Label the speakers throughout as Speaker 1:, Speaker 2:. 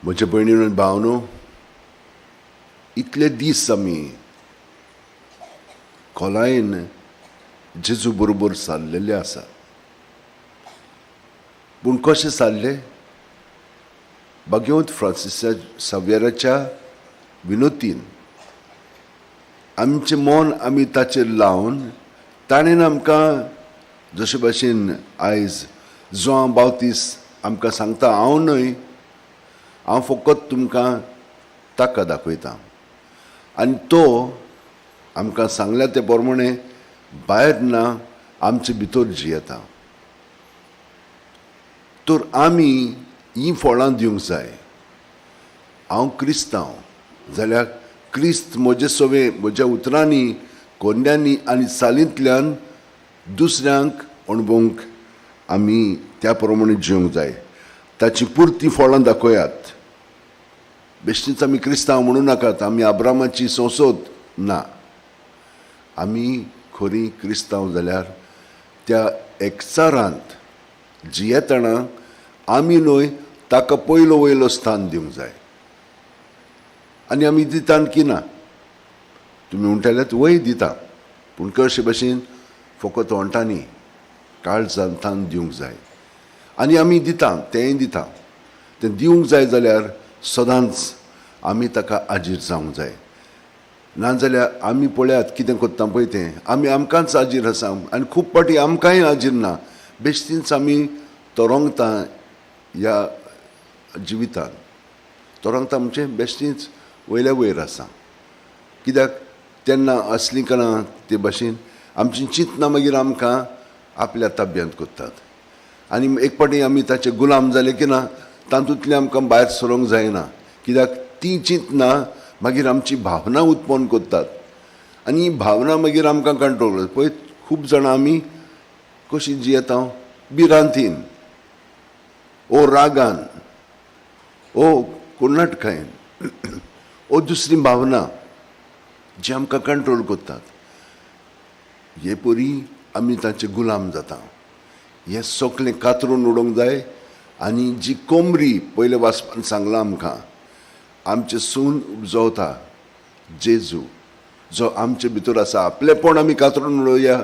Speaker 1: म्हज्या भयणीन भावनो, इतले दीस आमी खोलायेन जेजू बरोबर सारलेले आसा, पूण कशें सारले? भाग्यवंत फ्रांसिसा साव्यराच्या विनोतीन आमचें मन आमी ताचेर लावन ताणें आमकां जशे भाशेन आयज जुआंव बावतीस आमकां सांगता, हांव न्हय, हांव फकत तुमकां ताका दाखयता. आनी तो आमकां सांगल्या ते प्रमाणे भायर ना, आमचे भितर जियेता. तर आमी हीं फळां दिवंक जाय. हांव क्रिस्तांव जाल्यार क्रिस्त म्हजे सवे म्हज्या उतरांनी, कोंड्यांनी आनी चालींतल्यान दुसऱ्यांक अणभवंक आमी त्या प्रमाणे जिवंक जाय. ताची पुरती फळां दाखयात. बेश्टीच आमी क्रिस्तांव म्हणू नाकात, आमी आब्रामाची संसद ना. आमी खरी क्रिस्तांव जाल्यार त्या एकचारांत जियेतना आमी न्हय ताका पयलो वयलो स्थान दिवंक जाय. आनी आमी दिता की ना? तुमी म्हणटाल्यात वय दिता, पूण कशे भशेन? फकत ओंठांनी, काळजान थान दिवंक जाय. आनी आमी दिता, तेंय दिता. तें दिवंक जाय जाल्यार सदांच आमी ताका आजीर जावंक जाय. नाजाल्यार आमी पळयात कितें करता पळय तें, आमी आमकांच आजीर आसा आनी खूब फावटी आमकांय आजीर ना. बेश्टीच आमी तोरंगता ह्या जिवितान. तोरंगता म्हणजे बेश्टीच वयल्या वयर आसा. कित्याक तेन्ना असलीं कणां ते भाशेन आमची चिंतनां मागीर आमकां आपल्या ताब्यांत करतात. आनी एक फावटी आमी ताचे गुलाम जाले की ना, तातूंतलें आमकां भायर सरूंक जायना. कित्याक तीं चिंतनां मागीर आमची भावना उत्पन्न करतात आनी ही भावना मागीर आमकां कंट्रोल करता. पळय खूब जाणां आमी कशी जियेता, भिरांतीन ओ रागान ओ कोर्नाटकायेन ओ दुसरी भावना जी आमकां कंट्रोल करतात. हे परी आमी तांचे गुलाम जाता. हें सगळें कातरून उडोवंक जाय. आनी जी कोमरी पयले वाचपान सांगलां आमकां, आमचे सून उपजवता जेजू जो आमचे भितर आसा, आपलेपण आमी कातरून उडोवया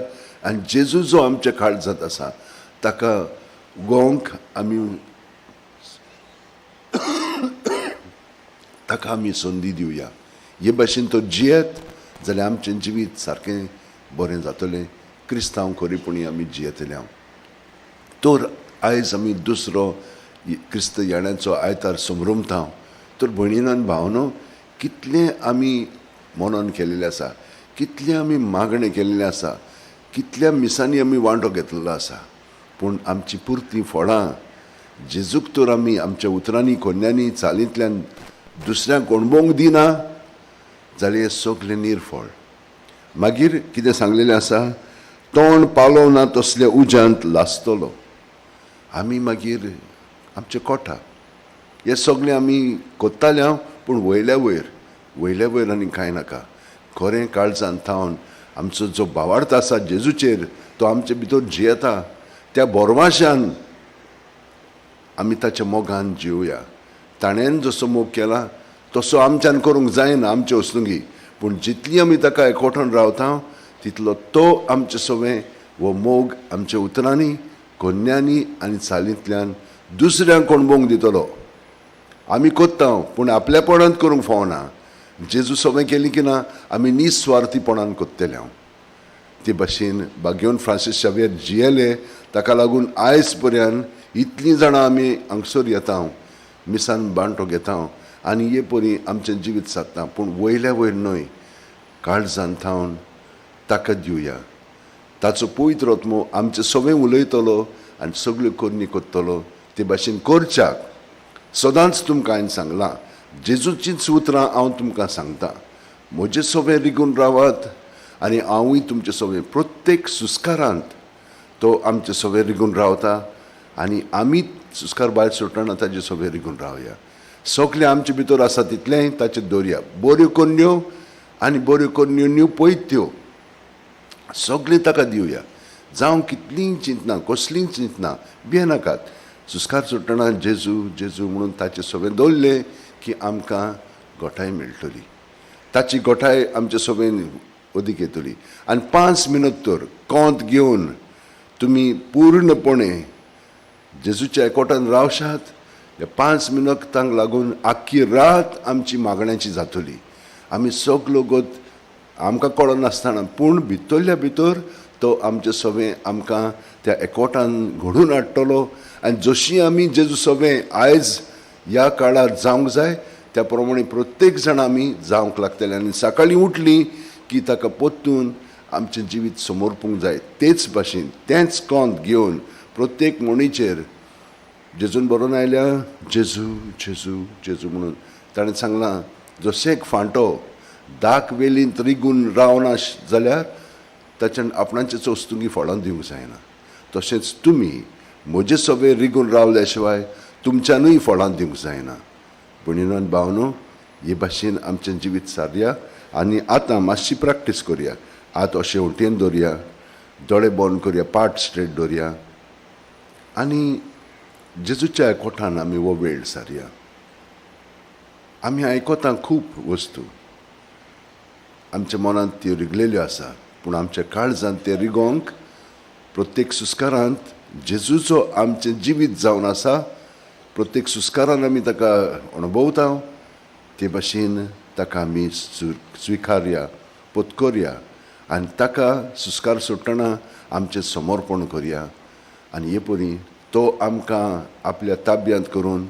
Speaker 1: आनी जेजू जो आमच्या काळजांत आसा ताका गोंक आमी, ताका आमी संदी दिवया. हे भाशेन तो जियेत जाल्यार आमचें जिवीत सारकें बरें जातलें. क्रिस्तांव खरेपणी आमी जियेतले हांव. तर आयज आमी दुसरो क्रिस्त येण्याचो आयतार समरमता. तर भयणीन भावनो, कितलें आमी मनन केलेलें आसा, कितलें आमी मागणें केल्लें आसा, कितल्या मिसांनी आमी वांटो घेतलेलो आसा, पूण आमची पुरती फळां जेजूक तर आमी आमच्या उतरांनी, कोन्यांनी, चालींतल्यान दुसऱ्यांक अणभवंक दिना जाल्यार हें सगळें निर्फळ. मागीर कितें सांगलेलें आसा, तोंड पालोव ना तसल्या उज्यांत लासतलो. आमी मागीर आमचे कोठा हे सगळें आमी कोत्ताले हांव, पूण वयल्या वयर, वयल्या वयर आनी कांय नाका. खरें काळजान थावन आमचो जो भावार्थ आसा जेजूचेर तो आमचे भितर जियेता, त्या बोरवाशान आमी ताच्या मोगान जिवया. ताणें जसो मोग केला तसो आमच्यान करूंक जायना आमचे वसणुकी, पूण जितली आमी ताका एकवटून रावता तितलो तो आमचे सवें हो मोग आमच्या उतरांनी, कोन्यांनी आनी चालींतल्यान दुसऱ्यांक अणभवंक दितलो. आमी कोत्ता पूण आपल्यापणांत करूंक फावना. जेजू सवें केली की ना आमी निस्वार्थीपणान कोत्तले हांव. ते भाशेन भाग्यवंत फ्रांसीस शावियर जियेले, ताका लागून आयज पर्यंत इतलीं जाणां आमी हांगसर येता, मिसान बांटो घेता आनी हे परी आमचें जिवीत सादता. पूण वयल्या वयर न्हय, काळजान थावन ताका दिवया. ताचो पवित्र आत्मो आमचें सगळें उलयतलो आनी सगळ्यो करणी करतलो. ते भाशेन करच्याक सदांच तुमकां हांवें सांगलां, जेजूचींच उतरां हांव तुमकां सांगता, म्हजें सगळें रिगून रावात आनी हांवूय तुमचें सगळें. प्रत्येक सुस्कारांत तो आमचें सगळें रिगून रावता आनी आमी सुस्कार भायर सोडटना ताजें सगळें रिगून रावया. सगळें आमचे भितर आसा तितलेंय ताचेर दवरया. बऱ्यो करण्यो आनी बऱ्यो करण्यो न्यू पयत्यो सगळें ताका दिवया. जावं कितलींय चिंतना, कसलींय चिंतना, भियेनाकात. सुस्कार सोडटना जेजू जेजू म्हणून ताचे सोबें दवरलें की आमकां गोठाय मेळटली, ताची गोठाय आमचे सोबेन अदीक येतली. आनी 5 मिनट तर कोंत घेवन तुमी पूर्णपणे जेजूच्या एकवटान रावशात. ह्या 5 मिनटांक लागून आख्खी रात आमची मागण्याची जातली. आमी सगलो गोत आमकां कळनासतना पूण भितरल्या भितर तो आमचे सवें आमकां त्या एकवटान घडून हाडटलो. आनी जशी आमी जेजू सवें आयज ह्या काळार जावंक जाय त्या प्रमाणे प्रत्येक जाण आमी जावंक लागतले. आनी सकाळीं उठली की ताका परतून आमचें जिवीत समर्पूंक जाय. तेच भाशेन तेंच कोंत घेवन प्रत्येक म्हणीचेर जेजून बरोवन आयल्या जेजू जेजू जेजू म्हणून ताणें सांगलां, जशें एक फांटो दाक वेलींत रिगून रावना जाल्यार ताच्यान आपणाचे चोस्तुंगी फळां दिवंक जायना, तशेंच तुमी म्हजे सवे रिगून रावल्या शिवाय तुमच्यानूय फळां दिवंक जायना. भयणीनो भावनो, हे भाशेन आमचें जिवीत सारया. आनी आतां मातशी प्रॅक्टीस करया. आतां अशें वटेन दवरया, दोळे बंद करया, पाट स्ट्रेट दवरया आनी जेजूच्या एकवटान आमी हो वेळ सारया. आमी आयकता खूब वस्तू, आमच्या मनांत त्यो रिगलेल्यो आसा, पूण आमच्या काळजांत ते रिगोवंक प्रत्येक सुस्कारांत जेजूचो आमचें जिवीत जावन आसा. प्रत्येक सुस्कारान आमी ताका अणभवता, ते भाशेन ताका आमी स्विकारया, पत्करया आनी ताका सुस्कार सोडटना आमचें समर्पण करया. आनी हे परी तो आमकां आपल्या ताब्यांत करून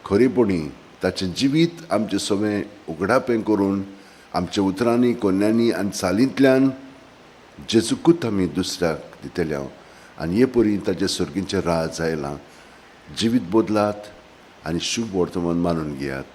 Speaker 1: खरेपणी ताचें जिवीत आमचें सगळें उगडापें करून आमच्या उतरांनी, कोन्यांनी आनी चालींतल्यान जेजूकूच आमी दुसऱ्याक दितले हांव. आनी हे परी ताचें सर्गीचें राज आयलां. जिवीत बदलात आनी शुभ वर्तमान मानून घेयात.